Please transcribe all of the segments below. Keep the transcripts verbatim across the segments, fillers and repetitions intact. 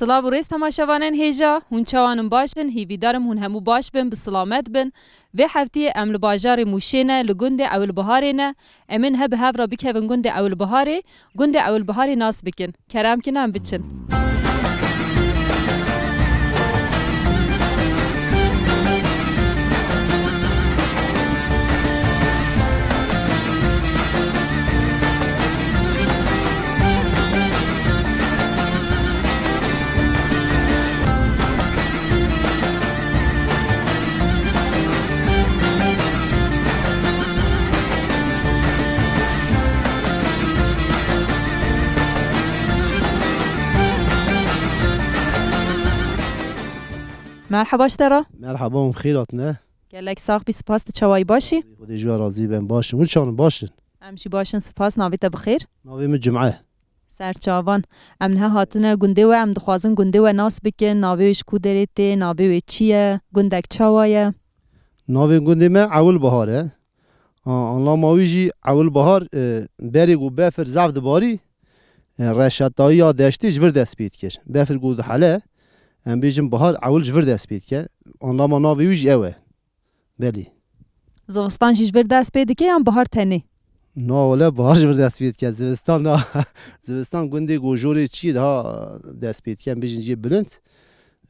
Silav û rêz temaşevanên hêja, hûn çawan in, baş in? Hîvîdar im hûn hemû baş bin, bi silamet bin. Vê heftiyê em li bajarê Mûşê ne, li gundê Ewilbiharê ne. Em ê niha bi hev re bikevin gundê Ewilbiharê, gundê Ewilbiharê nas bikin. Kerem kin em biçin. Merhaba ji te re. Merhaba, hûn xêr hatine. Gelek sax bî, spas, tu çawa yî, baş î? Xwedê ji we razî be, em baş in. Hûn çawan in, baş in? Em jî baş in, spas. Navê te bi xêr? Navê min Cum'e. Ser çavan. Em niha hatine gundê we, em dixwazin gundê we nas bikin. Navê wê ji ku derê tê, navê wê çi ye, gundek çawa ye? Navê gundê me Ewilbihar e. A, anlama wî jî Ewilbihar, e, berê ku befir zaf dibarî, e, reşetayiya deştê ji vir dest pê dikir. Befir ku dihele, em bêjin bihar, ewil ji vir dest pê dike. Anlama navê wî jî ew e. Belê. Zivistan jî ji vir dest pê dike yan bihar tenê? Na, wele bihar ji vir dest pê dike. Zivistan na. Zivistan gundê ku jorê çiyê daha dest pê dike. Em bêjin cihê bilind.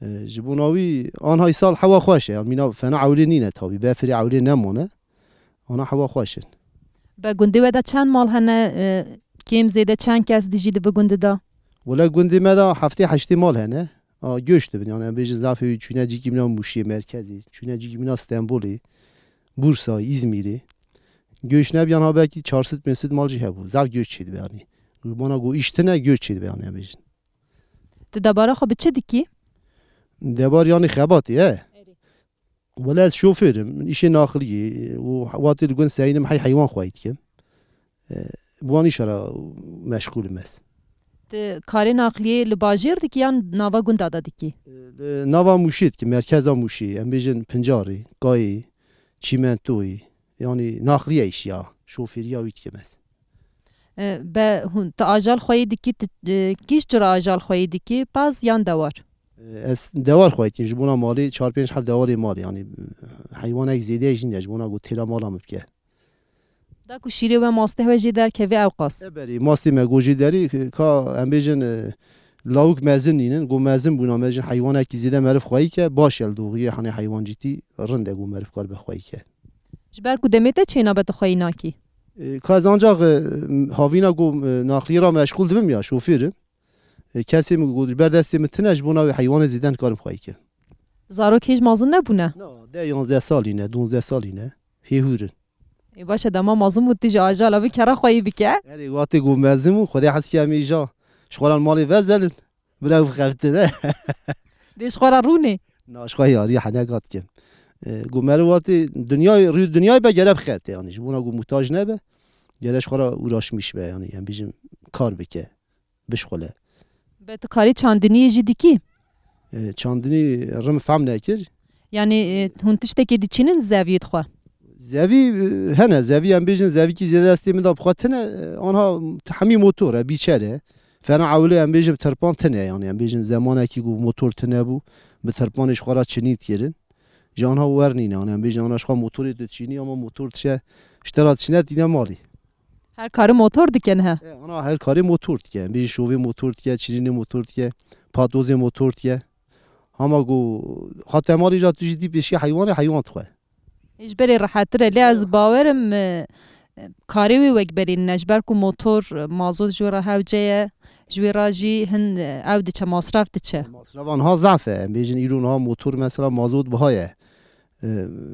E, ji bona wî anhay sal hewa xweş e. Mîna fena ewlê nîne tabî. Befirê ewlê nemane. Ana hewa xweş in. Be gundê we de çend mal hene? E, kêm zêde çend kes dijî di bi gundê de? Wele gundê me de heftê heştê mal hene. A, göç dibin. Yani em bêjin zafê wî çûne cîkî mîna Mûşiyê merkezî, çûne cîkî mîna Stenbolê, Bursa, Îzmîrê. Göç nebiyan ha belkî çar sed pênc sed mal jî hebû. Zaf göç çêdibe yani. Ji bona ku îş tine göç çêdibe yani em bêjin. Tu debara xwe bi çi dikî? Debar yani xebatê, he? Erê. Wele ez şofêr im, îşê naqliyê û watê li gund seyînim hey heywan xweyî dikim. E, bi wan îşa re meşgûl im ez. Tu karê naqliyê li bajêr dikî yan nava gunda de dikî? E, li nava Mûşê dikim, merkeza Mûşê, em bêjin Pincarê, Kayê, Çîmentoyê, yanî naqliye îşî ya, şofêriya wî dikim ez. E, be hûn, tu ajal xweyî dikî, tu, e, kîş cura ajal xweyî dikî, paz yan dewar? E, ez dewar xweyî dikim, ji bona malê çar pênc heb dewarê malê, yanî, e, heywanek zêde jî ne, ji bona ku têra mala min bike. Da ku şîrê we mastê we jê derkeve ew qas. E, berî, mastê me ku jê derî, ka em bêjin, e, lawik mezin nînin, ku mezin bûna me jin heywanekî zêde meriv xweyî ke, baş e li doxiyê, hanê heywancîtî rind e ku meriv karibe xweyî ke. Ji ber ku demê te çênabe tu xweyî nakî? E, ka ez ancaq, e, havîna ku, e, naqliyê re meşgûl dibim ya, şofêr im. E, kesê min ku ji ber destê min tune, ji bona wê heywanê zêde nikarim xweyî kim. Zarok hêj mazin nebûne? Na, deh yanzdeh salî ne, duwazdeh salî ne. Hê hûr in. Ê, baş e, dema mazin bû tu ji ajala vî kera xweyî bike? Erê, watê ku mezin bû, Xwedê hez ke em ê ja ji xwe re malê vezelin. Bira bixebitin, he? Dê ji xwe re rûnê? Na, ji xwe yarî heneka dikim. E, ku meriv watê dinyayê, rû dinyayê be gere bixebite, yanî ji bona ku muhtac nebe, gere ji xwe re uğraşmış be, yanî em bêjin kar bike, bişxule. Be tu karî çandiniyê jî dikî? E, çandinî rim fehm nekir. Yanî, e, hûn tiştekê diçînin zeviyê xwe? Zevî, e, hene, zevî em bêjin, zevîkî zêde destê min de bi xwe tine, e, anha hemî motor e, bîçer e. Fena ewilê em bêjin bi tirpan tine, yanî em bêjin zemanekî ku motor tine bû, bi tirpanê ji xwe re çinî dikirin. Ji anha wer nîne, yanî em bêjin ana ji xwe motorê tu çinî, ama motor dişe, ji te re dişine tîne malî. Her karî motor dike niha? E, ana her karê motor dike. Em bêjin şovê motor dike, çinînê motor dike, patozê motor dike. Hama ku hate malî ja tu jî dî pêşiya heywanê, heywan dixwe. Ji berê rehettir e, lê ez bawer im, e, karê wê wek berê nîne, ji ber ku motor, e, mazot ji wê re hewce ye, ji wê re jî hin, e, ew diçe, masraf diçe. Masrafan ha zaf e, em bêjin îro niha motor mesela mazot biha ye. E,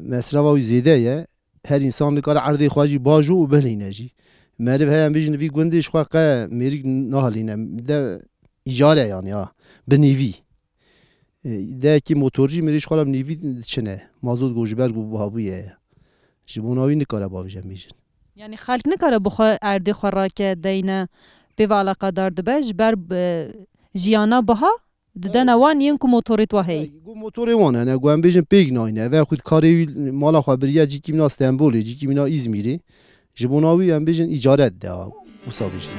mesrafa wî zêde ye. Her însan nikare erdê xwe jî bajo û bihilîne jî. Meriv heye em bêjin vî gundê ji xwe qe mêrik nahilîne. De îcare yanî ha, bi nîvî. E, dehekî motorcî mirî ji xwe re bi nîvî diçine. Mazot ku ji ber ku bihabûye ye. Ji bona wî nikare bavêje em bêjin. Yanî xelk nikare bi xwe erdê xwe rake deyne pê ve eleqedar dibe. Ji ber, e, jiyana biha didene wan yên ku motorê tu heyî. Ku motorê wan hene, ku em bêjin pêk nayne. Ve xwî karê wî mala xwe biriye cîkî mîna Stenbolê, cîkî mîna Îzmîrê. Ji bona wî em bêjin îcaret de wisa bêjin.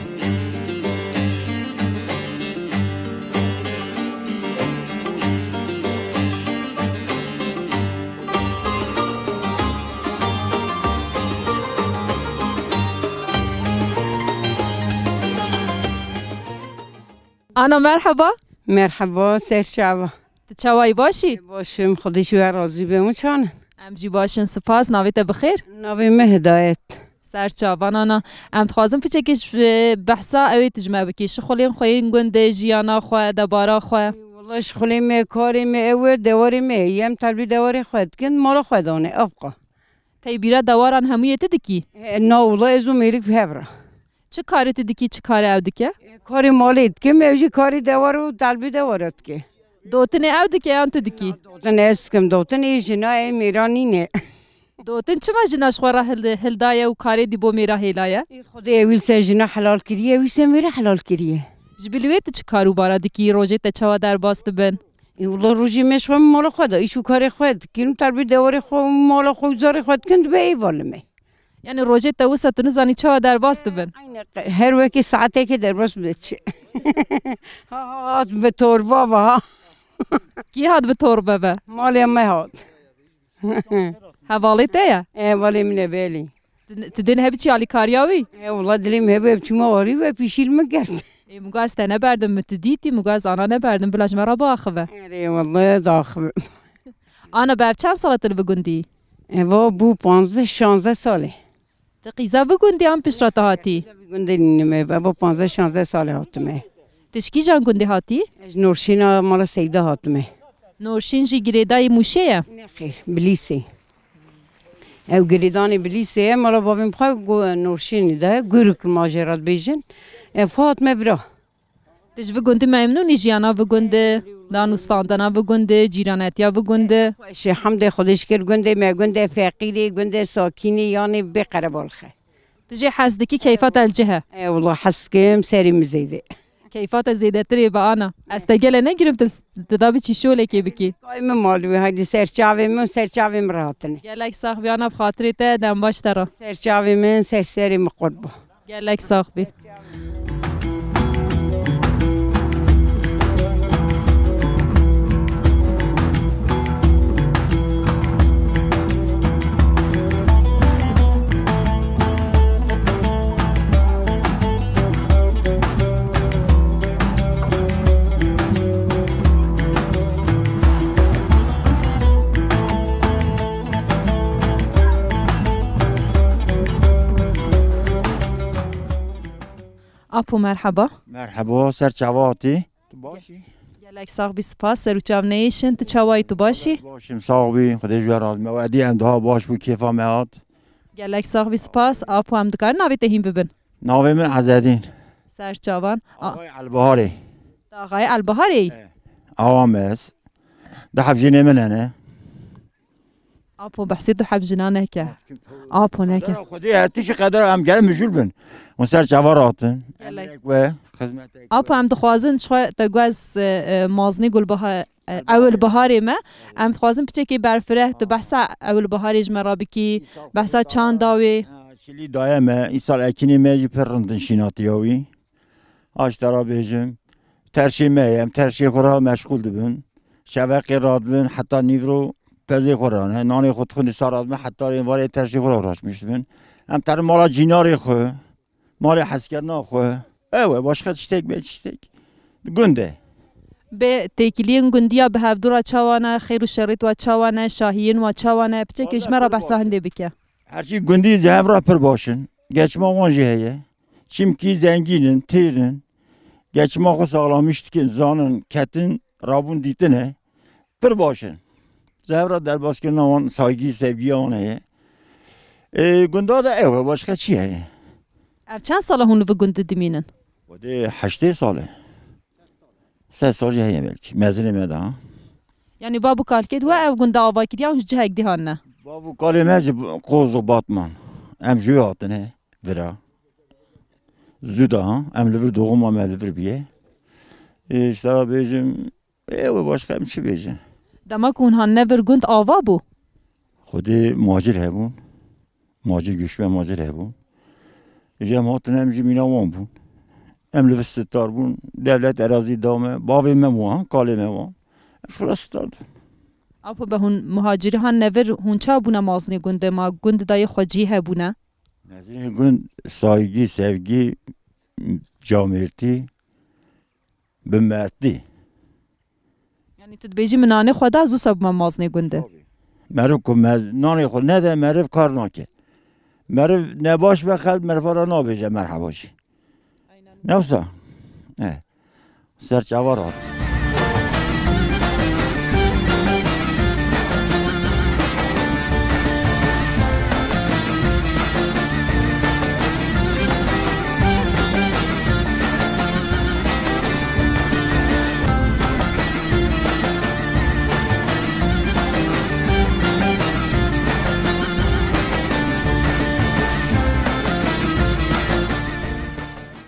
Ana, merheba. Merheba, ser çava. Tu çawayî, baş î? Baş im, Xwedê ji we razî be, hûn çawan in? Em jî baş in, spas. Navê te bi xêr? Navê me Hidayet. Ser çavan, ana. Em dixwazin piçekî ji, e, behsa ew ê tu ji me bikî. Şixulên xwe yên gundê, jiyana xwe, debara xwe. Wela şixulê me, karê me ew e, dewarê me heye. Em telbî dewarê xwe dikin, mala xwe dane, evqa. Tey bîra dewaran hemûyê tu dikî? E, na wela ez û mêrik bi hev re. Çi karê tu dikî, çi karê ew dike? E, karê malê dikim, ew jî karê dewar û telbî dewara dike. Dotinê ew dike yan tu dikî? Dotin ez dikim, dotin ê jina, ê mêran nîne. Dotin çima jina ji xwe re hil-, hildaye û karê dî bo mêra hêlaye? Ê Xwedê, ewî se jina helal kiriye, ewî se mêra helal kiriye. Ji bilî wê tu çi kar û bara dikî, rojê te çawa derbas dibin? Ê wela rojê me ji xwe mala xwe de, îş û karê xwe dikin, terbî dewarê xwe, mala xwe û zarê xwe dikin, dibe êvalê me. Yani rojê te wisa tu nizanî çawa derbas dibin? Aynen, her wekî saetekê derbas bibe çi. Ha, ha, hat bi torba ve ha. Kî hat bi torbe ve? Malê me hat. Hevalê te ye? E, hevalê min e, belê. Tu, tu dê nihe biçî alîkariya wî? E, wela dilê min hebû, biçûma warî ve pîşî li min girt. Ê, muga ez te neberdim, min tu dîtî, muga ez ana neberdim, bila ji me re biaxive. Erê, wela daxivim. Ana, bi ev çend sala tu li vi gundî? Eva bû panzdeh şanzdeh salê. Tu qîza vi gundî an piştre tu hatî? Qîza vi gundê nînim eva, bû panzdeh şanzdeh salê hatime. Tu ji kîjan gundê hatî? Ez ji Norşîna mala Seyda hatime. Norşîn jî girêdayî Mûşê ye? Nexêr, Bilîsê. Ew girêdanê Bilîsê ye, mala bavên xwe go-, Norşînî de, Guruk ma jê re dibêjin. Ev xwe hatime vira. Tu ji vi gundî memnûn î, jiyana vi gundî, danûstandina vi gundî, cîranetiya vi gundî? Xweş e, hemdê Xwedê şikir gundê me, gundê feqîrê, gundê sakînê, yanê bê qerebalxe. Tu jê hez dikî, keyfa te li cih e? E, wela hez dikim, serê min zêde. Keyfa te zêdetirê be ana. Ez te gele negirim, tu, tu da biçî şolekê bikî. Kay min mal wî, haydî ser çavê min, ser çavê min re hatine. Gelek sax bî ana, bi xatirê te, dem baş te re. Ser çavê min, ser serê min qurban. Gelek sax bî. Apo, merheba. Merheba, ser çava hatî. Tu baş î? Gelek sax bî, spas. Ser û çav neyêşin, tu çawa yî, tu baş î? Baş im, sax bî. Xwedê ji we razî be. Edî em daha baş bû, kêfa me hat. Gelek sax bî, spas. Apo, em dikarin navê te hîn bibin? Navê min Ezedîn. Ser çavan. A- Axayê Elbiharê. Axayê Elbiharê yî? E, awa me ez. Du heb jinê min hene. Apo, behsê du heb jina neke. Apo, neke. Qedera Xwedê ye, tiştî qedera, em gelek mijûl bin. Hûn ser çava rahatin. Gelek. Emek we, xizmetek we. Apo, em dixwazin ji xwe te guez, e, e, mazinê Gulbiha-, e, ewil biharê me. Em dixwazin piçekê berfireh tu behsa ewil biharê ji me re bikî, behsa çanda wê. Ha, şilî daye me, îsal ekinê me jî pir rind in şînatiya wî. Aş te re bêjim, terşê me ye, em terşê xwe re meşxûl dibin. Şeveqê radibin, heta nîvro pezê xwe re ne. Nanê xwe dixwin, dîsa radibin, heta êvarê terşê xwe re uğraşmış dibin. Em terin mala cînarê xwe, malê hezkirina xwe. Ew e, başqa tiştek bê tiştek. Gund e. Bê têkiliyên gundiya bi hevdû re çawa ne, xêr û şerê tu çawa ne, şahiyên wa çawa ne, piçekê ji me re behsa hindê bike. Her çî gundî ji hev re pir baş in. Geçma wan jî heye. Çimkî zengîn in, têr in. Geçima xwe saxlamîş dikin, zanin, ketin, rabûn dîtine. Pir baş in. Ji hev re derbaskirina wan, saygî, sevgiya wan heye. Ê, gunda de ew e, başqa çi heye? Ev çend sal e hûn li vi gund dimînin? Xwedê heştê sal e. Sed sal jî heye belkî. Mezinê me de ha. Yanî bav û kalkê di we ev gunda ava kiriye û ji cihek dî hatine? Bav û kalê me ji Qoz û Batman. Em ji wê hatine vira. Zû de ha. Em li vir doğuma me li vir bûye. Ê, ji te re bêjim, ê, ew e, başqa em çi bêjin? Dema ku hûn hatine vir gund ava bû? Xwedê macir hebûn. Macir, göçmen macir hebûn. Ji em hatin, em jî mîna wan bûn. Em li vir sitar bûn. Devlet erazî da me. Bavê me wan, kalê me wan. Em ji xwe re sitar dibin. Apo be, hûn muhacirî hatine vir, hûn ça bûne mazinê gundê ma? Gund dayê xwecî hebûne? Mezinê gund saygî, sevgî, camêrtî, Bi mertî. Yanî tu dibêjî min nanê xwe da, zû se bûme mazinê gundê. Meriv ku me-, nanê xwe nede, meriv kar nake. Meriv nebaş be, xelk meriva re nabêje merheba jî. Aynen. Ne wisa? E. Ser çava rat.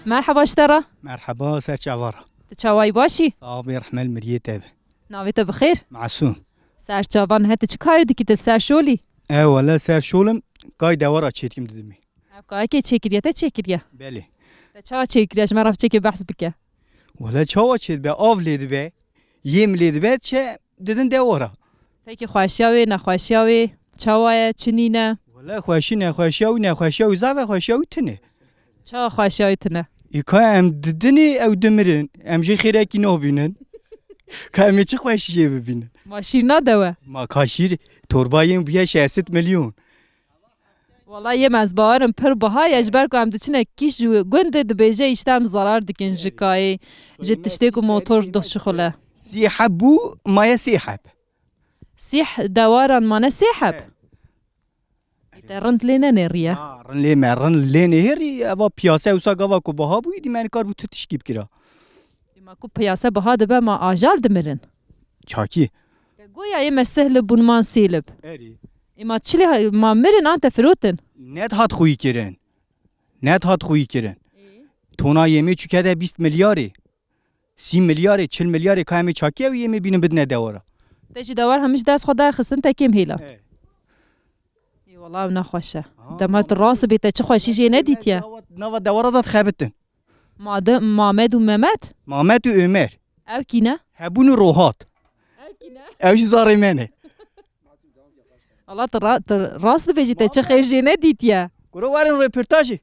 Merheba ji te re. Merheba, ser çava re. Tu çawayî, baş î? Sax bî, rehme li miriyê te be. Navê te bi xêr? Masûm. Ser çavan, he, tu çi karî dikî, tu li ser şol î? E, wele ser şol im, kay dewara çêdikim didimî. Ev kayekê çêkiriye, te çêkiriye? Belê. Te çawa çêkiriye, ji me re piçekê behs bike. Wele çawa çêdibe, av lê dibe, yêm lê dibe, çe didin dewara. Peki xweşiya wê, nexweşiya wê, çawa ye, çi nîne? Wele xweşî, nexweşiya wî, nexweşiya wî zaf e, xweşiya wî tune. Çawa xweşiya wî tune? Ê ka em didinê ew dimirin, em jê xêrekî nabînin. Ka em ê çi xweşî jê bibînin? Ma şîr nade we? Ma ka şîr torbayên bûye şeş sed milyon. Wala yêm ez bawerim pir biha ye, ji ber ku em diçine kîş ji gundê dibêje, îşte em zarar dikin ji kayê, ji tiştê ku motor dixşixule. Sî heb bû, maye sê heb. Sîh dewaran mane sê heb? He. Te rind lê nenêriye. Ha, rin lê me, rin lê nehêrî, eva piyase wisa gava ku biha bûyî, dî me nikar bû tu tişkî bikira. Ema ku piyase biha dibe, ma ajal dimirin. Çakî. Te goya yê me sihl bûn man sêlib. Erî. Ema çilê ha-, ma mirin an te firotin? Net hat xwî kirin. Net hat xwî kirin. Ê. Tona yemê çûke de bîst milyarê. Sî milyarê, çil milyarê ka em ê çakî ew yê me bînin bidine dewara. Te ji dewar hemî ji dest xwe derxistin, te kêm hêla. He. Ê, wela ew nexweş e. Ha, dema tu rast bê, te çi xweşî jê nedîtiye? Nava, nava dewara da dixebitin. Made-, Mamed û Memet? Mamed û Ömer. Ew kî ne? Hebûn û Rohat. Ew kî ne? Ew jî zarê me ne. Allah, tu ra-, tu rast dibêjî, te çi xêr jê nedîtiye? Kuro werin röportajê.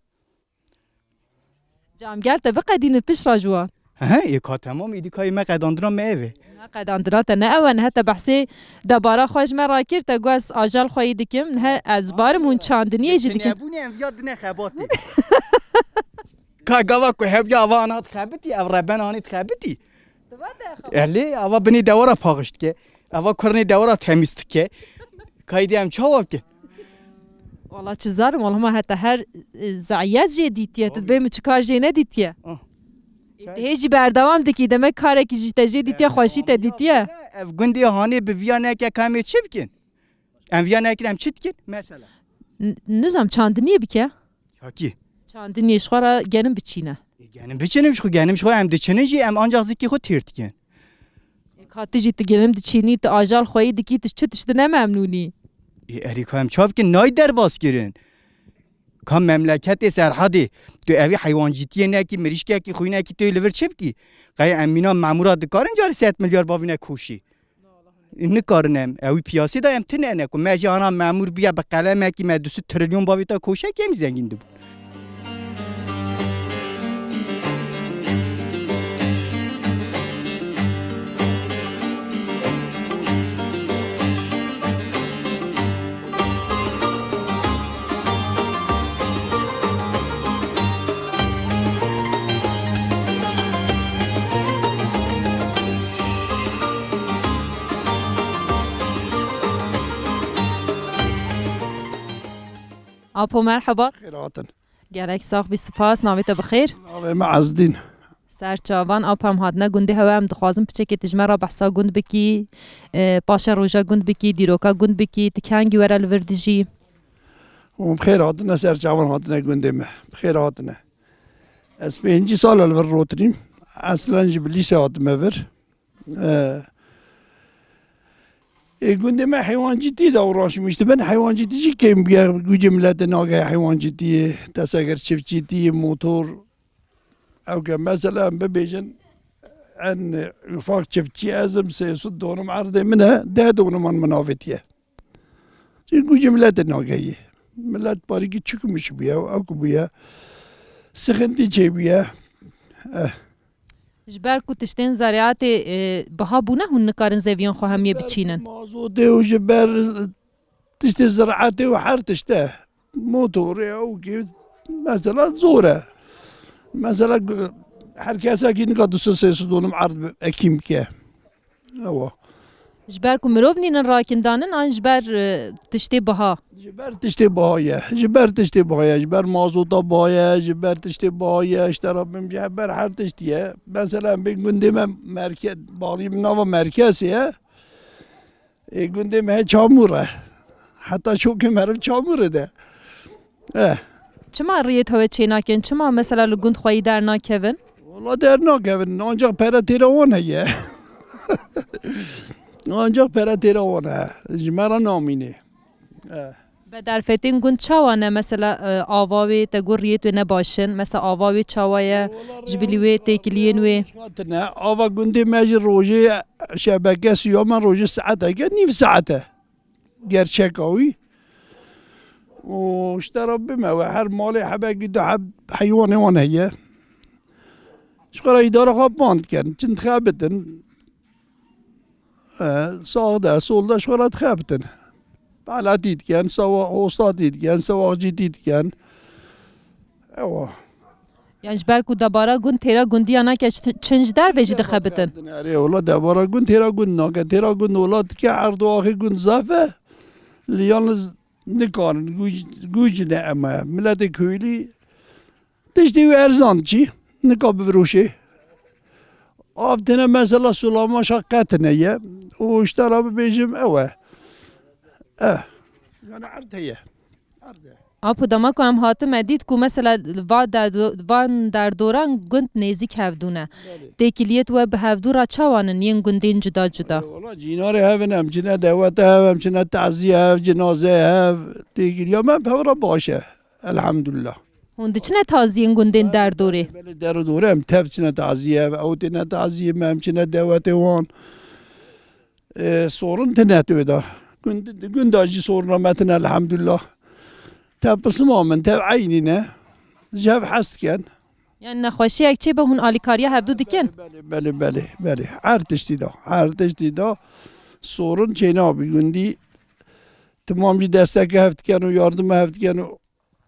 Cam gel te biqedînin pişt re ji wan. He, ê ka temam, êdî kayê me qedandina me ev e. Ne qedandina te ne ew e, nihe te behsê debara xwe ji me rakir, te got ez ajal xweyî dikim, nihe ez barim hûn çandiniyê jî dikin. Nebûnê em viya dine xebatê. Ka gava ku hev ya ava ana dixebitî, ev reben anî dixebitî. Diva te xebat. Elê, ava binê dewara paxiş dike. Ava kurnê dewara temîz dike. Kaydê em çawa bike? Wala çi zarim, wala ma heta her, e, zayiyet jê dîtiye, tu dibê min çi kar jê nedîtiye. Ah. Ê, tu hê jî berdewam dikî, demek karekî jî te jê dîtiye, xweşî te dîtiye. Ev gundê hanê bi viya neke ka em ê çi bikin? Em viya nekin, em çi dikin? Mesela. N-, nizam çandiniyê bike. Çakî. Çandiniyê ji xwe re genim biçîne. Ê, genim biçinim ji xwe, genim ji xwe em diçinin jî, em ancak zikê xwe têr dikin. Ê, ka tu jî tu genim diçînî, tu ajal xweyî dikî, tu çi tişt ne memnûnî? Ê, erî ka em çav bikin, nayê derbas kirin. Ka memleketê Serhadê, tu evî heywancîtiyê nekî, mirîşkekî xwînekî tu li vir çi bikî? Qey em mîna memûra dikarin carî sed milyar bavîne koşî? Nikarin em. Ewî piyasê de em tine ne ku me jî ana memûr bûye bi qelemekî me du sed trilyon bavê te koşek em zengîn dibûn. Apo, merheba. Xêr hatin. Gelek sax bî, spas. Navê te bi xêr? Navê me Ezdîn. Ser çavan, Apo, em hatine gundê hewe, em dixwazin piçekê tu ji me re behsa gund bikî, e, paşeroja gund bikî, dîroka gund bikî, tu kengî were li vir dijî? Hûn bi xêr hatine, ser çavan hatine gundê me. Bi xêr hatine. Ez pêncî sal e li vir rotinîm. Eslen ji Bilîsê hatime vir. E, ê gundê me heywancîtî de uğraşmış dibin. Heywancîtî jî kêm bûye. Gucê miletê nageye heywancîtiyê. Te seger çiftçîtî, motor. Ew ke mesela em bibêjin, en ufak çiftçî ez im, sê sed donum erdê min e, deh donuman min avêtiye. Çi gucê miletê nageyî. Milet parîkî çikmiş bûye, ew ku bûye. Sixintî çêbûye. Eh. Ji ber ku tiştên zerîatê, e, biha bûne, hûn nikarin zeviyên xwe hemiyê biçînin. Mazotê û ji ber tiştê ziraetê û her tişte. Motorê ew ki mesela zor e. Mesela, her kesekî nika du sed sê sed dolim erd bi-, ekîm bike. Ewa. Ji ber ku mirov nînin rakindanin an ji ber, e, tiştê biha? Ji ber tiştê biha ye. Ji ber tiştê biha ye. Ji ber mazota biha ye. Ji ber tiştê biha ye. Ji te re bim ji ber her tiştî ye. Mesela em bên gundê me merke-, Balî bi nava merkezê ye. Ê gundê me he çamûr e. Heta çokê meriv çamûrê de. Eh. Çima riyê te wê çênakin? Çima mesela li gund xweyî dernakevin? Wala dernakevin. Ancak pere têra wan heye. Ancak pere têra wan he. Ji me re namînê. Eh. Be derfetên gund çawa ne? Mesela, e, ava wê te got riyê wê ne baş in. Mesela ava wê çawa ye? Ji bilî wê têkiliyên wê? Hatine. Ava gundê me ji rojê şebeke suya me rojê saeteke nîv saete. Gerçeka wî. Û işte Rabbim ew e, her malê hebekî du heb heywanê wan heye. Ji xwe re îdara xwe band dikin. Çin dixebitin. E, sax de, sol de ji xwe re dixebitin. Pelatî dikin, sawa hostatî dikin, sawaxcîtî dikin. Ewa. Yani ji ber ku debara gund têra gundiya nake, çi-, çin ji dervê jî dixebitin. Erê, wala debara gund têra gund nake. Têra gund wala dike, erdo axê gund zaf e. Li yalnız nikarin, guc, guc ne ema. Miletê köylü tiştê wî erzan çi, nika bifiroşê. Av tine mesela sulamaşa qetine ye. Û işte ra bibêjim ew e. Eh. Yani erd heye. Erd e. Apo dema ku em hatin me dît ku mesela va derdo-, van derdoran gund nêzîk hevdû ne. Belê. Têkiliyet we bi hevdû ra çawan in yên gundên cuda cuda? Wala cînarê hev in, em çine dewete hev, em çine tazîye hev, cinaze hev. Têkiliya me pevra baş e. Elhamdulillah. Hûn diçine taziyên gundên derdorê? Belê, derdorê em tev çine tazî ye, ew têne taziyê me, em çine dewetê wan. E, sorun tine tu da. Gund-, gunda jî soruna me tine elhamdulillah. Tev pisima min, tev eynî ne. Ji hev hez dikin. Yani nexweşiyek çê be hûn alîkariya hevdû dikin? Belê, belê, belê, belê. Her tiştî da, her tiştî da sorun çênabî. Gundî timam jî desteke hev dikin û yardima hev dikin û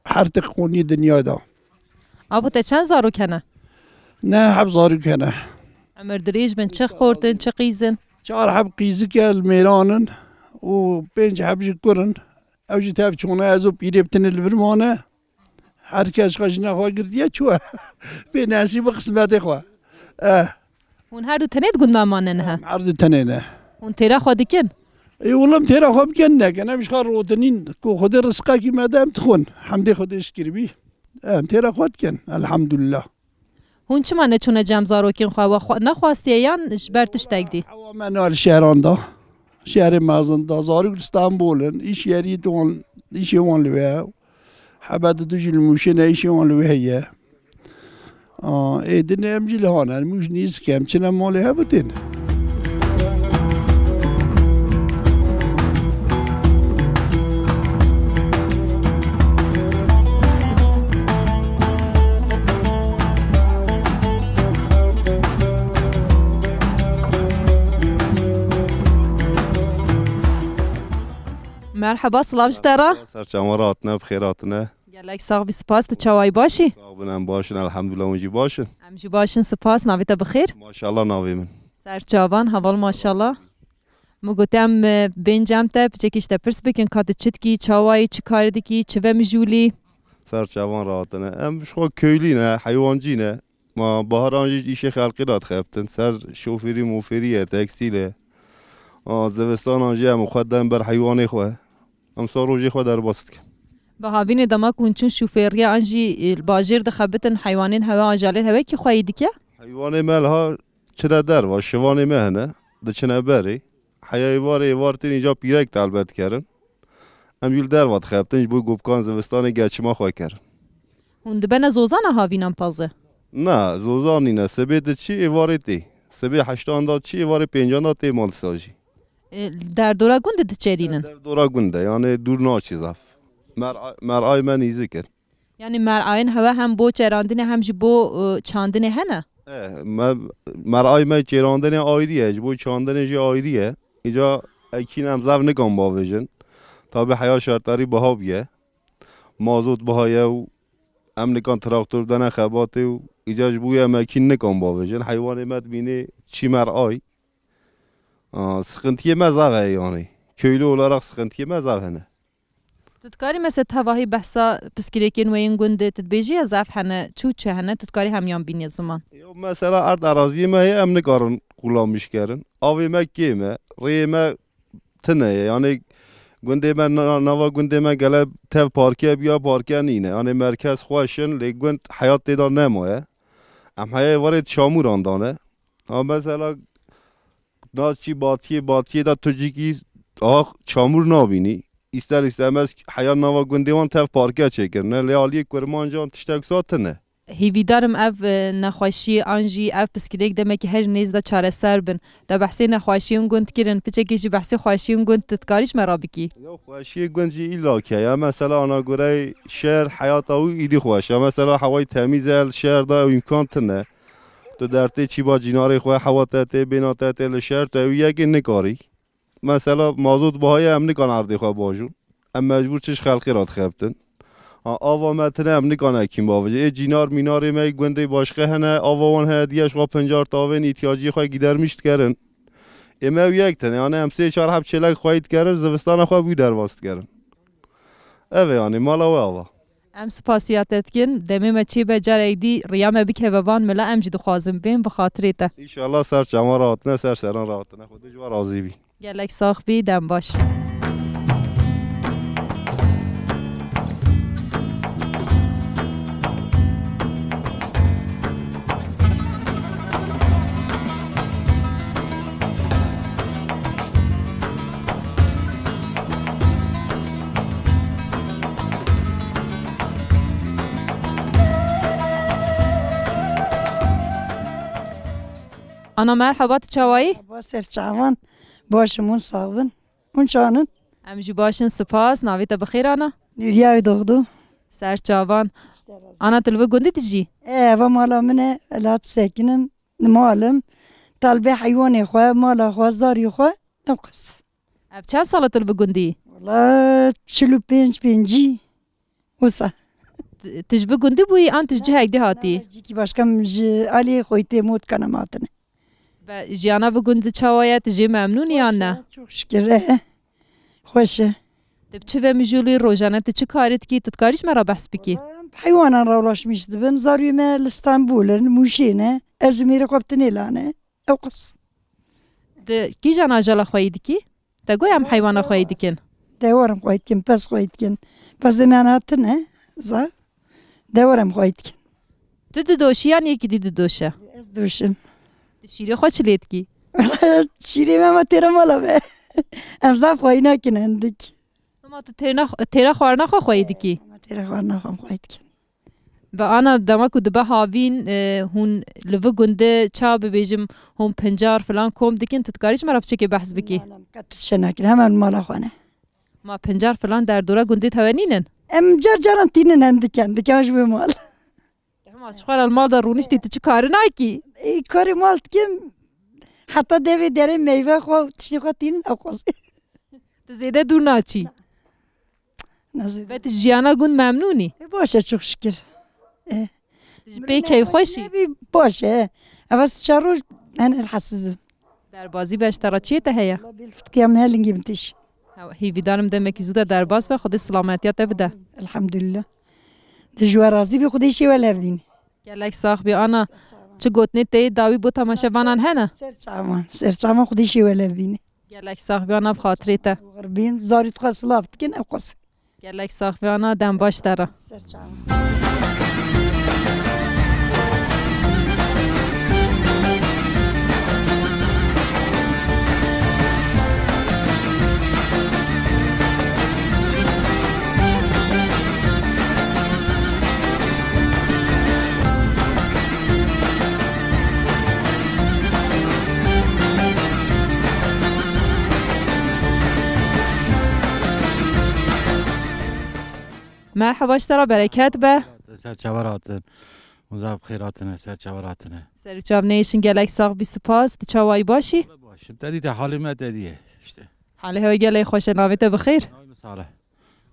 her tişt qonî dinya da. Abo te çend zarok hene? Ne heb zarok hene. Emir dirêj bin, çi xort in, çi qîz in? Çar heb qîzik e li mêran in û pênc heb jî kur in. Ew jî tev çûne, ez û pîrê bi tinê li vir mane. Her kes xwe jina xwe girtiye çûye. Pê nesîb û qismetê xwe. Eh. Hûn her du tenê di gundan mane niha? Em her du tenê ne. Hûn têra xwe dikin? Ê, wila em têra xwe bikin nekin. Em ji xwe rotinîn ku Xwedê rizqekî me de em dixwin. Hemdê Xwedê şikir bî. Em têra xwe dikin. Elhamdulillah. Hûn çima neçûne cem zarokên xwe? We xwe nexwastiye yan ji ber tiştek dî? Hewa me nal şehran da. Şehrê mezin da. Zarok li Stenbol in. Îş yerî wan, îşê wan li wê ye. Hebe didu jî li Mûşê ne, îşê wan li wê heye. Aa, ê dinê em jî li han in, Mûş nîzik e, em çine malê hev û tên. Merheba, silav ji te re. Ser çavan re hatine, bi xêr hatine. Gelek sax bî, spas, tu çawayî, baş î? Sax bin, em baş in, elhamdulillah, hûn jî baş in? Em jî baş in, spas, navê te bi xêr? Maşallah navê min. Ser çavan, heval maşallah. Min got em, e, bên cem te, piçekî ji te pirs bikin, ka tu çi dikî, çawayî, çi karî dikî, çi ve mijûlî? Ser çavan re hatine. Em ji xwe köylî ne, heywancî ne. Ma baharan jî îşê xelkê re dixebtin. Ser şofêrî mofêrî ye, teksîl e. A, zivistanan jî em xwe den ber heywanê xwe. Em sar rojê xwe derbas dikin. Bi havînê dema ku hûn çûn şofêriya an jî, e, li bajêr dixebitin heywanên hewe, ajalên hewe kî xweyî dike? Heywanê me liha çine derva, şivanê me hene, diçine berê. Heya êvarê, êvar tên îca pîrek telbet kerin. Em jî li derva dixebtin, ji bo govkan zivistanê geçima xwe kerin. Hûn dibene zozana havînan pazê? Na, zozan nîne. Sibê diçî, êvarê tê. Sibê heştan da çî, êvarê pêncan da tê mal sajî. E, derdora gund diçerînin? Derdora gund e, yani dûr naçî zaf. Mer-, mer'ay me nîzik in. Yani mer'ayên hewe hem bo çerandinê hem jî bo, e, çandinê hene? E, me, merayê me çêrandinê ayrî ye, ji bo çandinê jî ayrî ye. Îca ekîn em zaf nikan bavêjin. Tabî heya şertarî biha bûye. Mazot biha ye û em nikan traktor bidene xebatê û îca ji bo ye em ekîn nikan bavêjin. Heywanê me dibînê çî meray. A, sıkıntiyê me zaf heye yani. Köylü olarak sıkıntiyê me zaf hene. Tu dikarî mesela tevahî behsa piskirêkên we yên gundê, tu dibêjî ya zaf hene, çi û çi hene, tu dikarî hemiyan bînî ziman? Ya mesela erd eraziyê me heye, em nikarin kullanmış kerin. Avê me kêm e, rêyê me tune ye. Yani gundê me na-, nava gundê me gele tev parke biya parke nîne. Yani merkez xweş in, lê gund heyat tê de nemaye. Em heye varê çamûran dane. Ha mesela Naçî batiyê, batiyê de tu cîkî ah çamûr nabînî. Îster îstemez heya nava gundê wan tev parke çêkirine. Lê aliyê kurmancan tiştek sa tune. Hêvîdarim ev, e, nexweşiyê an jî ev piskirêk demekî her nêz de çareser bin. Te behsê nexweşiyên gund kirin, piçekî jî behsê xweşiyên gund tu dikarî ji me re bikî? Ya xweşiyê gund jî îlla ke ya. Mesela ana gorey şer heyata wî îdî xweş e. Mesela hewayî temîz e, li şer de ew îmkan tune. Tu dertê çîba cînarê xwe hewa te tê, bêna te tê li şer, tu ew yekê nikarî. Mesela mazot bihaye em nikan erdê xwe bajûn. Em mecbûr çi ji xelkê re dixebtin. Ha, ava me tine em nikan ekîn bavêjin. Ê cînar mînarê me gundê başqe hene, ava wan heye diye ji xwe pincar tavên îhtiyaciyê xwe gidermiş dikerin. Ê me ew yek tine, yani em sê çar heb çêlek xweyî dikerin, zivistana xwe bû derbas dikerin. Ev e yani, mala we ava. Em spasiya te dikin. Demê me çêbe carek dî riya me bikeve van mila, em jî dixwazin bên bi xatirê te. Înşallah ser çavan rahatine, ser seran rahatine. Xwedê ji we razî bî. Gelek sax bî, dem baş. Ana, merhaba, tu çawayî? Merhaba, ser çavan. Baş im, hûn sax bin. Hûn çawan in? Em jî baş in, spas. Navê te bi xêr, ana? Nûriye Doğdu. Ser çavan. Ana, tu li vê gundê dijî? E, eva mala min e, li hat sekinim, li mal im. Talbê heywanê xwe, mala xwe, zarî xwe, ew qas. Ev çend sal e tu li vê gundî yî? Wala çil û pênc pêncî wisa. Tu, tu ji vê gundî bûyî an tu ji cihek dî hatî? Na, cîkî başka, min ji alî xweytê Motkana hatine. Be, jiyana vê gundî çawa ye? Tu jê memnûn î yan ne? Xweş e, çok şükür, e. Xweş e. Tu bi çi ve mijûlî, rojane tu çi karî dikî? Tu dikarî ji me re behs bikî? Wala em bi heywanan rewlaşmîş dibin. Zarûyê me li Stenbol in, Mûşê ne. Ez û mêrê xwe bi tinê lane. Ew qas. Tu kîjan ajala xweyî dikî? Te got em heywana xweyî dikin. Dewarim xweyî dikin, pez xweyî dikin. Pezê me hatine, za. Dewarim xweyî dikin. Tu didoşî yan yekî dî didoşe? Ez doşim. Tu şîrê xwe çi lê dikî? Şîrê me ma têra mala me. Em zaf xweyî nakin hindik. Ama tu têna-, têra xwarina xwe xweyî dikî? Ama têra xwarina xwe em xweyî dikin. Bi ana dema ku dibe havîn, e, hûn li vi gundê ça bibêjim, hûn pincar filan kom dikin, tu dikarî ji me re piçekê behs bikî? Na, na, qet tişt nakin, hemen mala xwe ne. Ma pincar filan derdora gundê tewe nînin? Em car caran tînin hindik hindik, ya ji wê mal. Hema ji xwe re li mal de rûniştî, tu çi karî nakî? Ê, karê mal dikim, heta devê derê meyve xwe, tiştê xwe tînin, ew qasî. Tu zêde dûr naçî? Na. Nazê. Ve tu ji jiyana gund memnûn î? E, baş e, çok şükür. E. Tu ji pê keyfxweş î? Baş nebî, baş e. Eva çar roj, en elhesiz im. Derbazî be ji te re çiyê te heye? Wala bêl fitikiya min he, lingê min têş. Hewa, hêvîdar im demekî zû de derbas be, Xwedê silametiya te bide. Elhamdulillah. Di ji we razî bî, Xwedê şê we lev bîne. Gelek sax bî ana. Çi gotinê te yê dawî bo temaşevanan hene? Ser çavan, ser çavan, Xwedê şê we lev bîne. Gelek sax bî ana, bi xatirê te. Xirbîn, zarî dixwe silav dikin, ew qas. Gelek sax bî ana, dem baş te re. Ser çavan. Merhaba, ji te re bereket be. Ser çava rahatin. Hûn zaf bi xêr hatine, ser çavan hatine. Ser û çav neyêşin, gelek sax bî, spas. Tu çawa yî, baş î? Baş im. Te dî te halê me te dî ye işte. Halê hewe gelek xweş e, navê te bi xêr? Navê min Salih.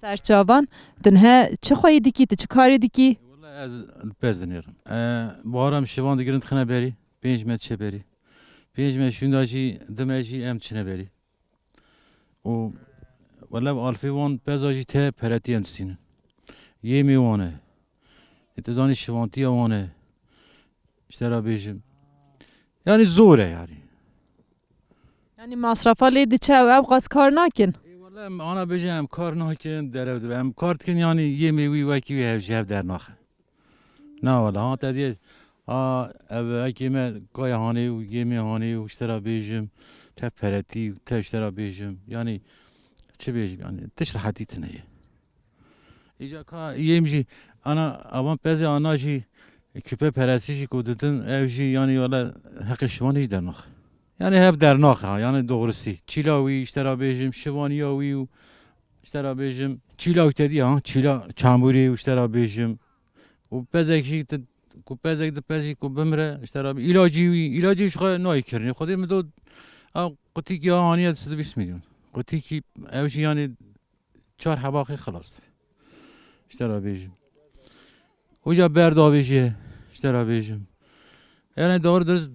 Ser çavan. Tu niha çi xweyî dikî, tu çi karê dikî? Wele ez li pez dinêrim. E, bahara em şivan digirin dixine berî. Pênc me diçe berî. Pênc me şûnda jî, di me jî em diçine berî. Û wele alfê wan peza jî te peretî em distînin. Yêmê wan e. Ê tu zanî şivantiya wan e. Ji te re bêjim. Yanî zor e yanî. Yanî masrafa lê diçe û ew qas kar nakin? Ê wele em ana bêjin em kar nakin, derew dibe. Em kar dikin yanî yêmê wî wekî wî hev ji hev dernaxin. Na wele, ha te diyê, ha ev ekê me kaya hanê û yêmê hanê û ji te re bêjim, te peretî û te ji te re bêjim. Yanî çi bêjim yanî, tişt rehetî tune ye. Îca ka yêm jî ana avan pezê ana jî küpe perestî jî ku didin ew jî yanî wele heqê şivan jî dernax. Yanî hev dernax ha, yanî doğrusu. Çîla wî ji te re bêjim, şivaniya wî û ji te re bêjim, çîla wî te dî ha, çîla çamûrê û ji te re bêjim. Û pezek jî tu, ku pezek di pez jî ku bimire, ji te re bê-, îlacî wî, îlacî ji xwe nayê kirinê. Xwedê min do ew qutîkî ya haniye du sed û bîst milyon. Qutîkî ew jî yanî çar heba xê xilas dibe. Ji te re bêjim. Hoca berdavê jî ye, ji te re bêjim. Yanî doğru dürüst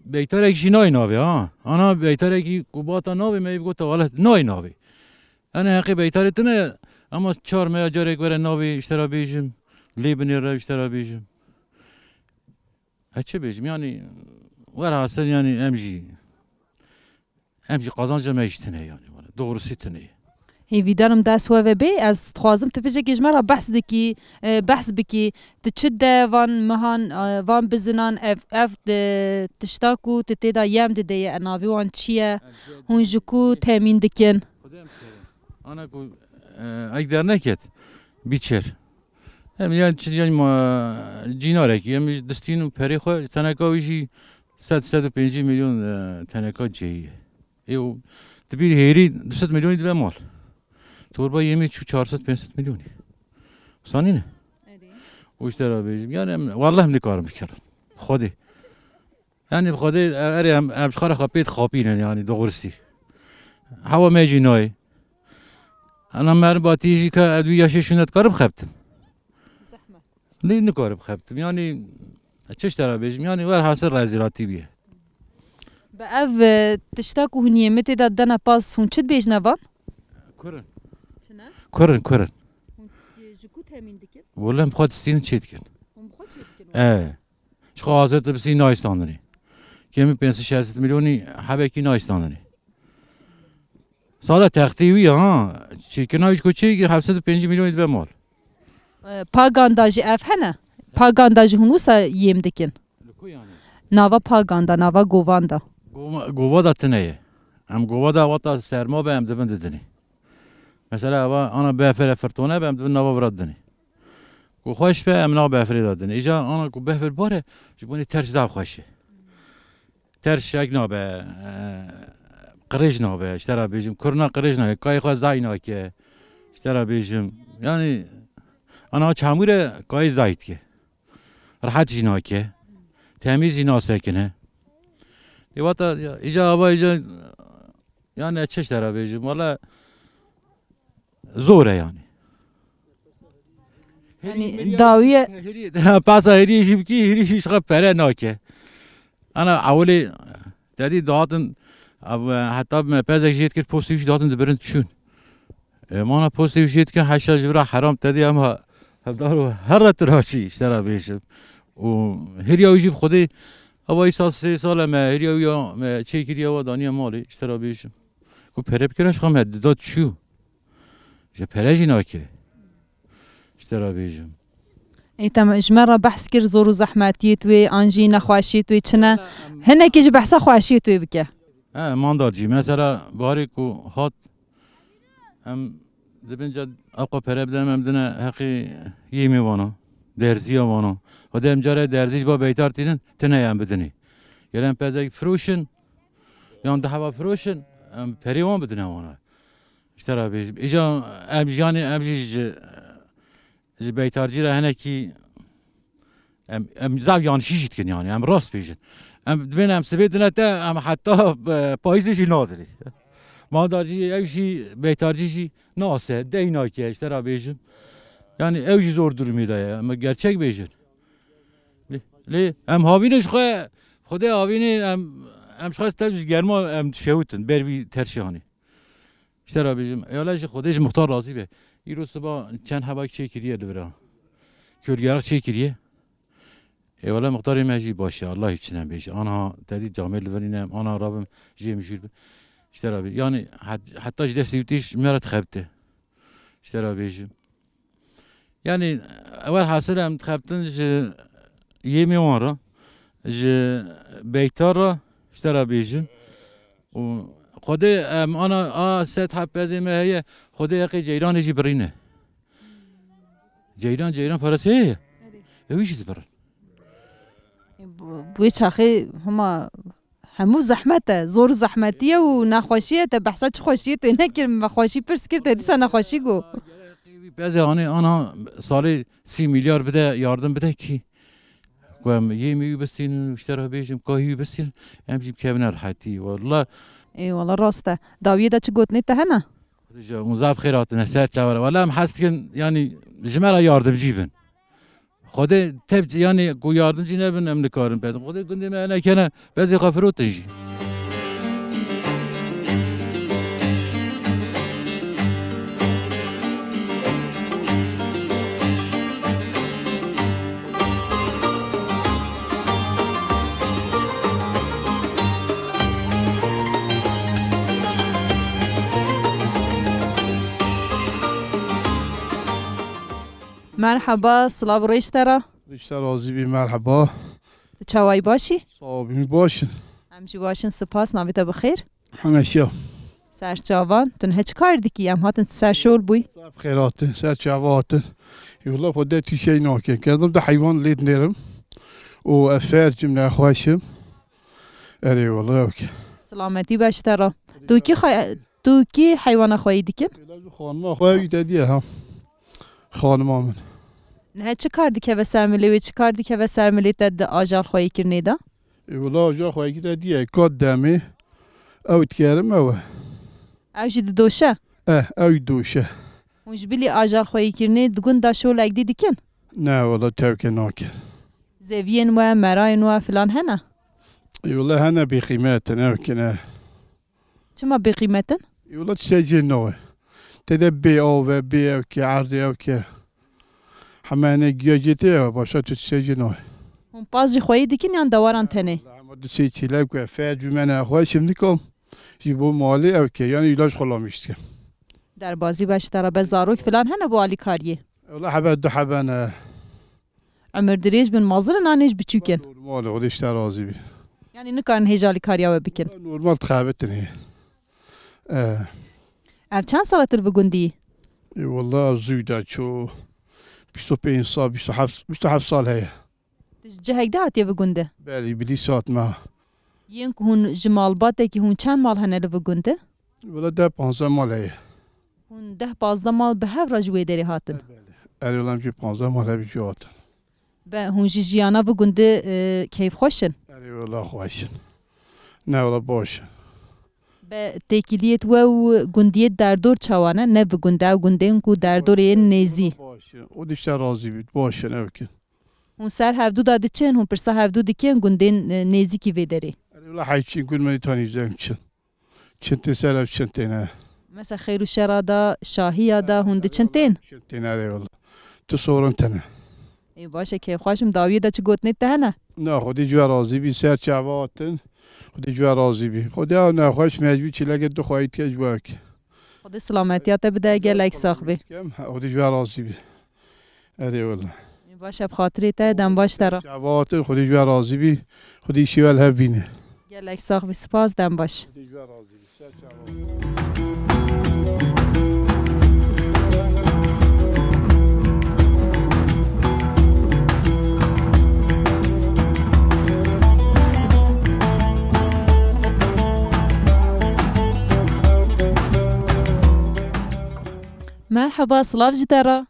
beytarek jî nayê navê ha. Ana beytarekî ku bata navê me yê bigota wele nayê navê. Yanî heqê beytarê tune ye, ama çar me ya carek were navê ji te re bêjim, lê binêre ji te re bêjim. Ez çi bêjim, yanî werhasil yanî em jî, em jî qazanca me jî tune yanî, wele, doğrusu tune ye. Hêvîdar im dest we ve bê, ez dixwazim tu piçekê ji me re behs dikî, e, behs bikî. Tu çi de van mihan, e, van bizinan ev, ev, e, tişta ku tu tê de yem didê ye, navê wan çi ye? Hûn ji ku temîn dikin? Xwedê em dikerin. Ana ku, e, ek derneket, bîçer. Em yan çi yan ma cînarekî, em distîn û perê xwe, teneka wî jî sed, sed û pêncî milyon, e, teneka cihê ye. Ê, û tu bî hêrî du sed milyonî dibe mal. Torba yemê çû çar sed pênc sed milyonî. Sanî ne? Erê. Û ji te re bêjim. Yani em, welleh em nikarin bikerin. Xwedê. Yani bi Xwedê, e, erê em, em ji xwe re xwe pê dixapînin yani doğrusu. Hewa me jî nayê. Ana meribatî jî ka ez wî yaşê şûne dikarim xebtim. Zehmet. Lê nikarim xebtim. Yani çi ji te re bêjim? Yani werhasil rezîlatî bûye. Bi ev, e, tişta ku hûn yê min tê de dene pas, hûn çi dibêjine van? Kurin. Çi ne? Kurin, kurin. Hûn ji ku temîn dikin? Wele em xwe distînin çê dikin. Hûn bi xwe çê dikin? E. Ji xwe hazir dibisî nayê standinê. Kêmî pênc sed şeş sed milyonî hebekî nayê standinê. Sade textê wî ya, ha. Çêkirina wî ji ku çêkir heft sed û pêncî milyonî dibe mal. E, Paganda jî ev hene? Paganda jî hûn wisa yêm dikin? Li ku yani? Nava Paganda, nava Govanda. Gova-, Govada tune ye. Em Govada wata serma be em dibin didinê. Mesela eva ana befere firtone be em dibin nava vira didinê. Ku xweş be em nav befirê de dinê. Îca ana ku befir bare ji bo nê terş zaf xweş e. Terş şek nabe, e, qirêj nabe, ji te re bêjim, kurna qirêj nake, kayê xwe zay nake, ji te re bêjim. Yani, ana çamûre kayê zay dike. Rehet jî nake. Temîz jî nasekine. Ê wata, ya, îca ava, îca, yani, çi ji te re bêjim, wala zor e yani. Yani, Herî, dawiye herî, pasa herî jî bikî, herî jî ji xwe pere nake. Ana ewilê te dî dihatin, ev, heta me pezek jê dikir, postê wî jî dihatin dibirin diçûn. E, mana postê wî jê dikin, heşa ji vira heram te dî, em ha-, hevdar û her re tiraçî, ji te re bêjim. Û hêriya wî jî bi Xwedê, eva îsal sê sal e me, hêriya wî ya me çêkiriye, eva daniye malê, ji te re bêjim. Ku pere bikira ji xwe me dida diçû. Ji pere jî nake. Ji te re bêjim. Ê, te ji me re behs kir zor û zehmetiyê wê, an jî nexweşiyê wê çi ne? Wela em Hinekî ji behsa xweşiyê wê bike. He, mandar jî. Mesela, barê ku hat, em dibin ca ewqa pere bidin, em dine heqê yêmê vana, derziya vana. Xwedê em care derzî ji ba beytar tînin, tine em bidinê. Gere em pezek firoşin, yan di heva firoşin, em perê wan bidine wana. Ji te re bêjim. Îca em jiyanê, em jî ji, ji beytarcî re hinekî Em, em zaf yanlişî jî dikin yani, em rast bêjin. Em dibên em sibê dine te, em heta, e, payîzê jî nadirê. Mandarcî ew jî, beytarcî jî nase, dey nake, ji te re bêjim. Yani ew jî zor durumê de ye, em gerçek bêjin. Lê, lê em havînê ji xwe, Xwedê havînê em, em ji xwe tev ji germa em dişewitin, ber vî terşê hanê. Ji te re bêjim, êwele ji Xwedê ji muxtar razî be. Îro siba çend hebak çêkiriye li vira. Kölgeriq çêkiriye. Êwele muxtarê me jî baş e, Allah için em bêje. Ana te dî camêr li vir nîne, ana rabim jê mijûl bi. Ji te re bê. Yani het-, heta ji destê wî tê ji me re dixebite. Ji te re bêjim. Yani, ewel hasil em dixebtin ji yêmê wan re, ji beytar re, ji te re bêjim. Û Xwedê em ana a sed heb pezê me heye, Xwedê heqê ceyranê jî birîne. Ceyran, ceyran parasê heye. Erê. Ew jî dibirin. Bu, bu çaxê hema hemû zehmet e, zor û zehmetî ye û nexweşî ye, te behsa çi xweşiyê tê nekir, me xweşî pirs kir, te dîsa nexweşî got. Pezê hanê ana salê sî milyar bide, yardim bide kî. Ku em yê me wî bistînin û ji te re bêjim, kahî wî bistînin, em jî bikevine rehetî. Wela. Ê, wela rast e. Dawiyê de çi gotinê te hene? Xwedê ji hûn zaf xêr hatine, ser çawa re. Wela em hez dikin, yanî ji me re yardimcî bin. Xwedê tev, yanî ku yardimcî nebin, em nikarin bezin. Xwedê gundê me nekene, bezê xwe firotin jî. Merhaba, silav û rêş te re. Rêş te razî bî, merheba. Tu çawayî, baş î? Sağ ol, bî, baş in. Em jî baş in, sipas, navê te bi xêr? Hemeşiya. Serçavan, tu niha çi kar dikî? Em hatin ser şol bûy. Ser xêr hatin, ser çava hatin. Ê wela xwe de tiştê nakin. Kendim de heywan lê dinêrim. Û ez fercim, nexweşim. Erê wela, ok. Silametî be ji te re. Tu kî xwe-, tu kî heywana xweyî dikin? Ê wela ji xanima xwe wî te diye ha. Xanima min. Niha çi kar dikeve ser milê wê, çi kar dikeve ser milê te di ajal xweyîkirinê de? Ê wela ajal xweyîkî te diye, kat demê, ew dikerim ew e. Ew jî didoşe? Eh, ew jî doşe. Hûn ji bilî ajal xweyîkirinê di gund de şolek dî dikin? Ne, wela tevke nakin. Zeviyên we, merayên we filan hene? Ê wela hene bêqîmet in, ew kine. Çima bêqîmet in? Ê wela tiştek jê nawe. Te de bê av e, bê ew ke, erdê ew ke. Heme hene giya cê tê ye, başa tu tiştek jê nawe. Hûn pas jî xweyî dikin yan dewaran tenê? Hema du sê çîlek we, fer cûmene xwe, şimdî kom ji bo malê ew ke, yanî îlaç xwe lamîş dikim. Derbazî be ji te re, be zarok filan hene bo alîkariyê? Wela hebe du hebe ne. Emir dirêj bin, mezin in an hêj biçûk in? Normal, Xwedê ji te razî bî. Yanî nikarin hêj alîkariya we bikin? Normal dixebitin hê. Eh. Ev çend sal e tu li vî gundî yî? Ê wela zû de çû bîst û pênc sal, bîst û heft, bîst û heft sal heye. Tu ji cihek de hatiye vî gundî? Belê, bi dîsa hatime. Yên ku hûn ji malbatekî, hûn çend mal hene li vî gundî? Wela deh panzdeh mal heye. Hûn deh panzdeh mal bi hev re ji wê derê hatin? Belê. Erê wela em jî panzdeh mal hevî jî hatin. Be, hûn ji jiyana vî gundî, e, keyfxweş in? Erê wela xweş in. Ne wela baş in. Be, têkiliyêt we û gundiyê derdor çawa ne? Ne vî gundî, ew gundên ku derdorê yên nêzî. Baş in. Xwedê ji te razî bît, baş in, ew kin. Hûn ser hevdû de diçin, hûn pirsa hevdû dikin gundên, e, nêzîkî vê derê? Erê wela heyçîn gund me tanî zem çin. Çin tê ser ev çin têne. Mesela xêr û şera da, şahiya da hûn diçin tên? Çin têne, erê wela. Tu sorin tene. Ê, baş e, kêfxweş im, dawiyê de çi gotinê te hene? Na, Xwedê ji we razî bî, ser çava hatin. Xwedê ji we razî bî. Xwedê ew nexweş mecbûr çîlekê du xweyî dike ji we bike. Xwedê silametiya te bide, gelek sax bî. Xwedê ji we razî bî. Erê wela. Baş e, bi xatirê te, dem baş te re. Çava hatin, Xwedê ji we razî bî. Xwedê îşê we li hev bîne. Gelek sax bî, spas, dem baş. Xwedê ji we razî bî. Ser çava. Merhaba, silav ji te re.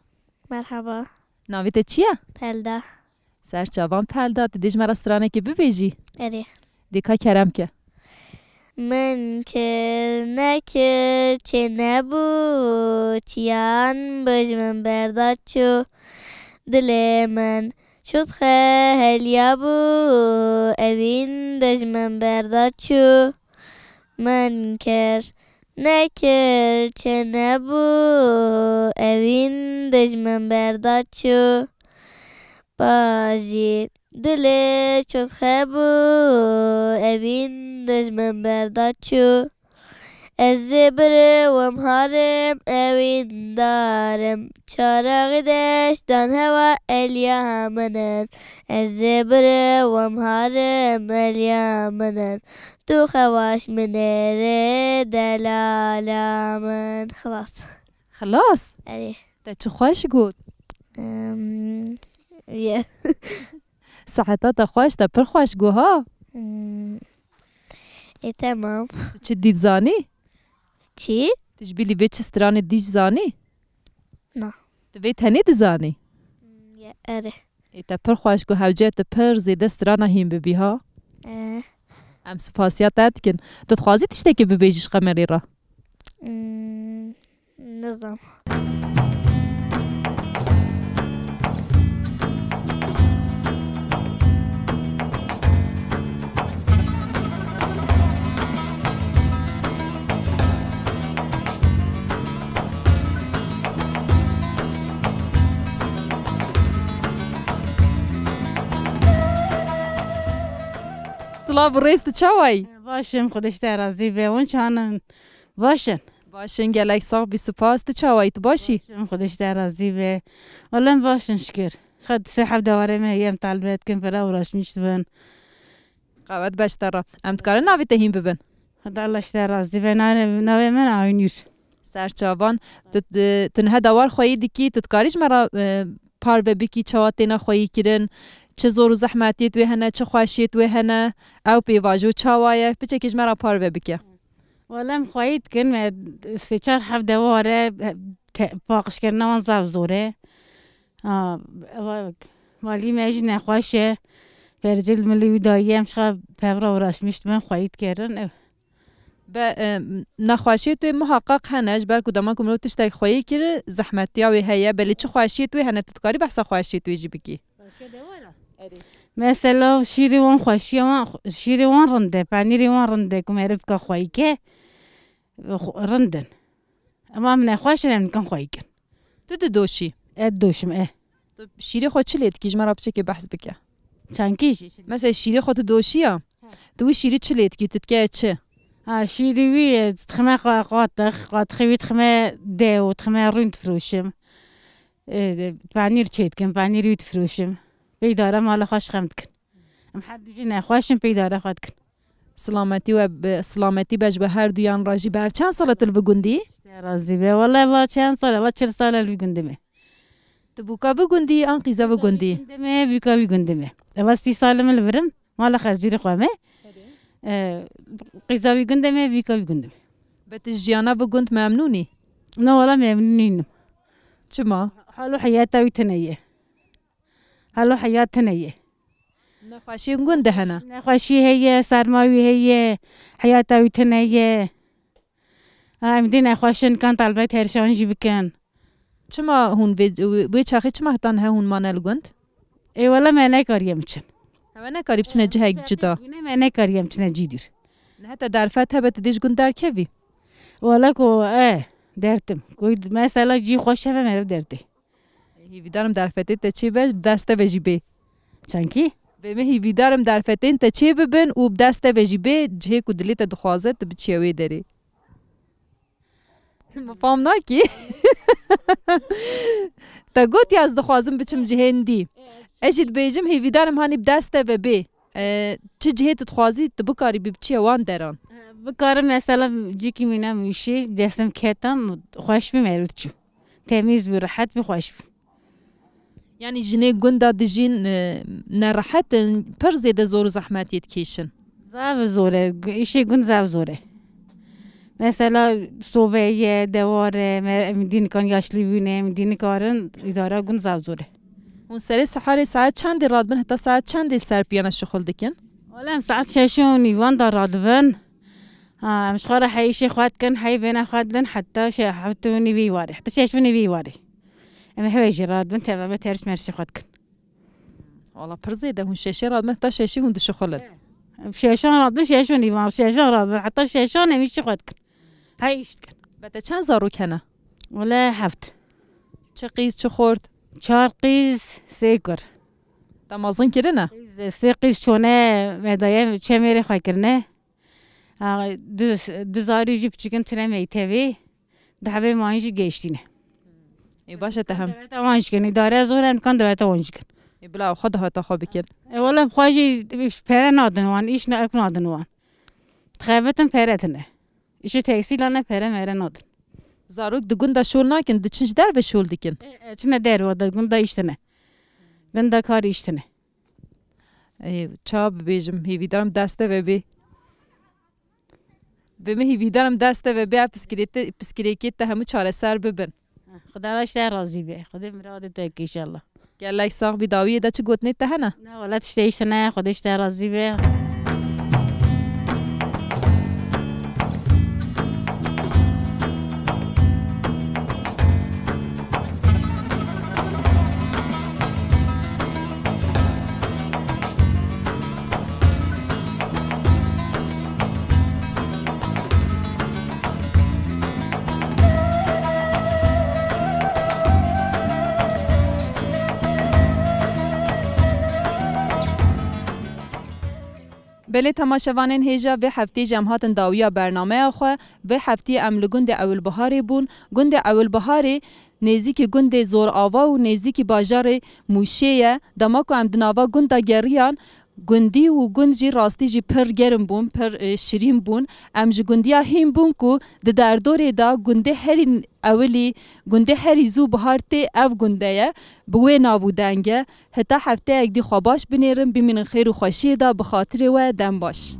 Merhaba. Navê te çi ye? Pelda. Ser çavan Pelda, tu dê ji me re stranekê bibêjî? Erê. Dê ka kerem ke. Min kir, nekir, çê nebû, çiyan bi ji min berda çû. Dilê min şûtxe heliya bû, evîn de ji min berda çû. Min kir, nekir, çê nebû, evîn de ji min berda çû. Pajî dilê çûtxe bû, evîn de ji min berda çû. Ez zêbirê wim harim, ewîn darim. Çaraxî deştan hewa eliya min in. Ez zêbirê wim harim, eliya min in. Tu xewaş min êrê delala min. Xilas. Xilas? Erê. Te çi xweş got? Em, ye. Seheta te xweş, te pir xweş got ha. Hmm. E, tamam. Tu çi dî zanî? Çi? Tu ji bilî vê çi stranê dî zanî? Na. Tu vê tenê dizanî? Hmm, ye, erê. Ê, te pir xweş got, hewce tu pir zêde strana hîn bibî ha. Eh. Em spasiya te dikin. Tu dixwazî tiştekê bibêjî ji kamerê re? Hmm, nizam. Silav û rêz, tu çawa yî? Baş im, Xwedê ji te razî be. Hûn çanin? Baş in? Baş in, gelek sax bî, spas. Tu çawa yî? Tu baş î? Baş im, Xwedê ji te razî be. Wele em baş in şikir. Xet sê heft dewarê me heye, em talbe dikin, pere uğraşmış dibin. Qewet be ji te re. Em dikarin navê te hîn bibin? Hadi Allah ji te razî be. Navê, navê min Aynur. Ser çavan. Tu, tu, tu niha dewar xweyî dikî, tu dikarî ji me re, e, parve bikî çawa têne xweyî kirin, çi zor û zehmetiyê wê hene, çi xweşiyê wê hene, ew pêvajo çawa ye, piçekê ji me re parve bike. Wele em xweyî dikin, me sê çar heft dewar e, te-, paqijkirina wan zaf zor e. Ha, eva, valî me jî nexweş e. Percil milî wî dayî em şixa pevra uğraşmiş dibin xweyî dikerin. Ev. Be, e, nexweşiyê tu yê muhaqqaq hene, ji ber ku dema ku mirov tiştek xweyî kir, zehmetiya wê heye. Belê çi xweşiyê tu yê hene, tu dikarî behsa xweşiyê tu yê jî bikî? Xweşiya dewara? Erê. Mesela şîrê wan xweşiya wan, şîrê wan rind e, penîrê wan rind e, ku meriv bike xweyî ke, xw-, rind in. Ema em nexweş in, em nikin xweyî kin. Tu didoşî? Ez didoşim, e. Tu şîrê xwe çi lê dikî? Ji me re piçekê behs bike. Çankî jî. Mesela şîrê xwe tu doşî ya? He. Tu wî şîrî çi lê dikî? Tu dike çi? Ha, şîrî wî, e, dixime qa-, qatix, qatixê wî dixime dew, dixime rûn difiroşim. E, e, penîr çê dikim, penîr wî difiroşim. Pey dare mala xwe ji xem dikin. Em her du jî nexweş in, pey dare xwe dikin. Silametî we bi, silametî be ji we her duyan re jî be. Ev çend sal e tu li vî gundî? Te razî be. Wele va çend sal e, va çil sal e li vî gundî me. Tu bûka vî gundî an qîza vî gundî? Gundê me, bûka vî gundê me. Eva sî sal e min li vir im. Mala xercîrê xwe me. Erê. E, qîza vî gundê me, bûka vî gundê me. Be tu ji jiyana vî gund memnûn î? Na, wela memnûn nînim. Çima? Halo heyata wî tune ye. Halo heyat tune ye. Nexweşiyên gund de hene. Nexweşî heye, serma wî heye, heyata wî tune ye. Ha, em dî nexweş in, kan talbet her şan jî bikin. Çima hûn vê, wê çaxê çima heta niha hûn mane li gund? Ê wele me nekariye em çin. Hewe nekarî biçine cihek cuda. Bûne me nekariye em çine cî dûr. Niha te derfet hebe tu dê ji gund derkevî? Wele ku, e, dertim. Ku mesela cî xweş hebe meriv dertê. Hîvîdarim derfetê te çê be, bi dest te ve jî bê. Çankî? Bê min hîvîdarim derfetên te çê bibin û bi dest te ve jî bê, cihê ku dilê te dixwaze, tu biçiye wê derê. Tu min fam nakî? Te got ya ez dixwazim biçim cihên dî. Ez jî dibêjim hîvîdarim hanî bi dest te ve bê. E, çi cihê tu dixwazî, tu bikarî bî biçiye wan deran. Bikarim mesela cîkî mîna mûşî, destim ketan, xweş bî meriv çû. Temîz bî, rehet bî, xweş bî. Yanî jinê gunda dijîn, e, nerehet in, pir zêde zor û zehmetiyê dikêşin. Zaf zor e, gu-, îşê gund zaf zor e. Mesela sobe ye, dewar e, me, em dî nikan yaşlî bûne, em dî nikarin, îdara gund zaf zor e. Hûn serê seharê saet çendê radibin heta saet çendê ser piyana şixul dikin? Wala em saet şeş û nîvan da radibin. Ha, em ji xwe re heyî işê xwe dikin, heyî bêne xwe didin heta şe-, heft û nîvî warê, heta şeş û nîvî warê. Em ê hewê jî radibin, tevebe terş merşê xwe dikin. Wala pir zêde, hûn şeşê radibin heta şeşê hûn dişixulin. Em şeşan radibin, şeş û nîvan, şeşan radibin, heta şeşan em îşê xwe dikin. Heyî iş dikin. Be te çend zarok hene? Wala heft. Çi qîz, çi xort? Çar qîz, sê kur. Te mezin kirine? Qîz, sê qîz çone me daye çemêrê xwe kirine. Ha, du, du zarî jî piçik in tune mektebê. Du hebê mayîn jî gêştîne. Ê baş e te hem. Dewleta wan jî kin, îdare zor em dikan dewleta wan jî kin. Ê bila xwe dewleta xwe bikin. E, wele bi xwe jî pere nadin wan, îş ne ek nadin wan. Dixebitin pere tine. Îşê teksîla ne pere mere nadin. Zarok di gunda şol nakin, diçin ji derve şol dikin. E, e, çine derve, di gunda îş tine. Gunda kar îş tine. Ê, ça bibêjim, hêvîdarim dest te ve bê. Bi min hêvîdarim dest te ve bê, ev piskirête-, piskirêkê te hemû çareser bibin. Xuda ji te razî be. Xwedê miradê te bike înşallah. Gelek sax bî, dawiyê de çi gotinê te hene? Na, wela tiştê îş tine, Xwedê ji te razî be. Belê temaşevanên hêja, vê heftê jî em hatin dawiya bernameya xwe. Vê heftê em li gundê Ewilbiharê bûn. Gundê Ewilbiharê nêzîkî gundê Zorava û nêzîkî bajarê Mûşê ye. Dema ku em di nava gunda geriyan, gundî û gund jî rastî jî pir germ bûn, pir, e, şirîn bûn. Em ji gundiya hîn bûn ku di derdorê de gundê herî ewilî, gundê herî zû bihar tê, ev gunde ye. Bi wê nav û denge, heta hefteyek dî xwe baş binêrin, bimînin xêr û xweşiyê de, bi xatirê we dem baş.